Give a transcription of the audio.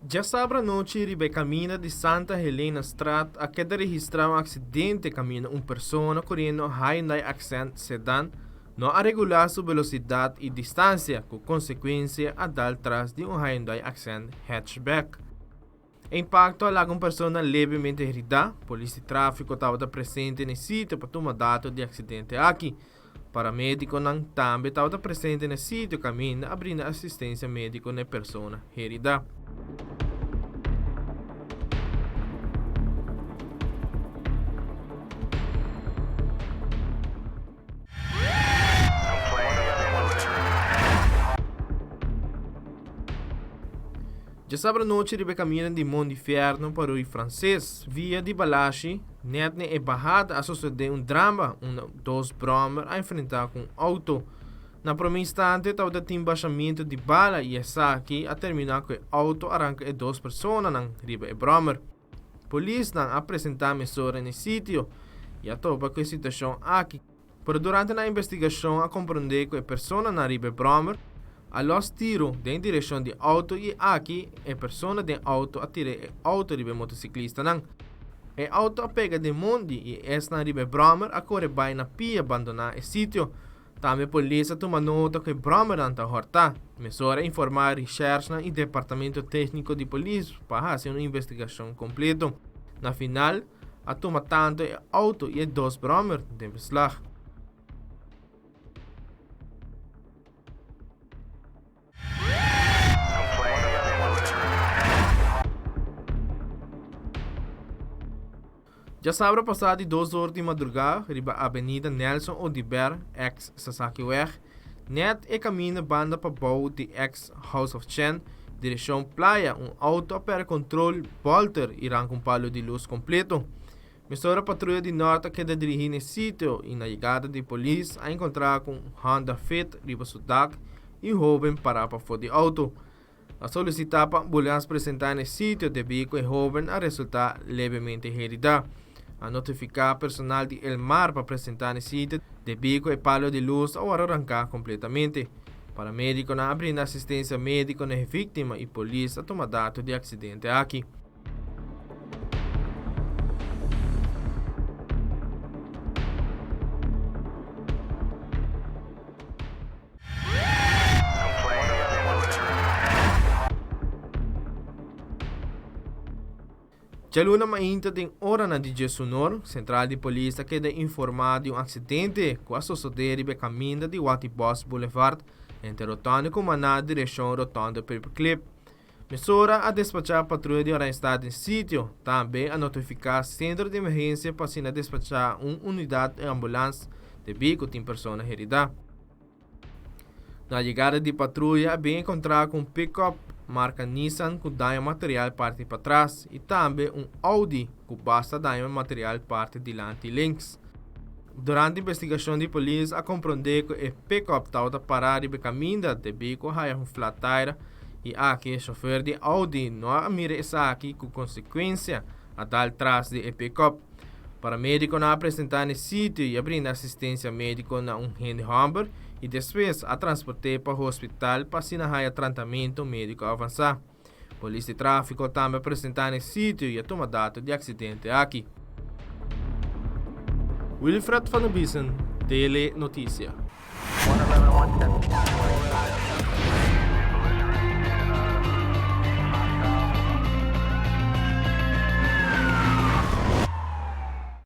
Djasabra anochi riba e kaminda di Santa Helena Straat a keda registrá un aksidente kaminda un persona koriendo Hyundai Accent sedan no a regulá su velosidat i distansia ku konsekuensia a dal tras di un Hyundai Accent hatchback. E impakto a laga un persona levemente heridá. Polis di tráfiko tabata presente na e sitio pa tuma dato di e aksidente aki. Paramedikonan tambe tabata presente na e sitio kaminda a brinda asistensia médiko na e persona heridá. Djasabra nochi riba e kaminda di Mont di Fierno pa Rui Frances, via di Balashi, nèt n'e e bahada a sosodé un drama unda dos bròmer a enfrentá ku un outo. Na promé instante tabata tin bashamentu di bala i esaki a terminá ku e outo a ranka e dos personanan riba e bròmer. Polisnan a presentá mesora n'e sitio i a topa ku e situashon aki. Pero durante nan investigashon a komprondé ku e personanan riba e bròmer a lòs tiru den direkshon di outo i aki e persona den outo a tira e outo riba e motosiklistanan. E outo a pega den mondi i esnan riba e bròmer a kore bai na pia bandoná e sitio. Tambe polis a tuma nota ku e bròmernan ta hòrtá. Mesora a informá rishèrsnan i departamento tékniko di polis pa hasi un investigashon kompleto. Na final, a tuma tantu e outo i e dos bròmer den beslag. Djasabra pasá di dos or di madrugá riba Avenida Nelson Oduber, ex Sasakiweg, nèt e kaminda banda pabou di ex House of Chen, direkshon Playa, un outo a pèrdè kontrol, bòlter i ranka un palu di lus kompleto. Mesora patruya di Nort a keda dirigí n'e sitio i na yegada di polis a enkontrá ku un Honda Fit riba su dak i un hóben pará pafó di outo. A solisitá pa ambulans presentá n'e sitio debí ku e hóben a resultá levemente heridá. A notifiká personal di El Mar pa presentá n'e sitio debí ku e palo di lus a wòrdu ranká kompletamente. Paramedikonan a brinda asistensia médiko na e víktima i polis a tuma dato di e aksidente aki. Djaluna mainta den oranan di djesunor, sentral di polis a keda informá di un aksidente ku a sosodé riba e kaminda di Watty Bos Boulevard entre Rotonde Cumaná direkshon Rotonde Paperclip. Mesora a despachá patruya di Oranjestad den sitio. Tambe a notifiká sentro di emergensia pa asina despachá un unidat di ambulans debí ku tin persona heridá. Na yegada di patruya a bin enkontrá ku un pick-up marka Nissan ku daño material parti patras i tambe un Audi ku basta daño material parti dilanti links. Durante investigashon di polis a komprondé ku e pick-up tabata pará riba e kaminda debí ku a haya un flat tire i aki e shofer di Audi no a mira esaki ku konsekuensia a dal tras di e pick-up. Paramedikonan a presentá na e sitio i a brinda asistensia médiko na un hende hòmber i despues a transport'é pa hospital pa asina haya tratamentu médiko avansá. Polis di tráfiko tambe a presentá na e sitio i a tuma dato di aksidente aki. Wilfred van der Biesen, Tele Noticia.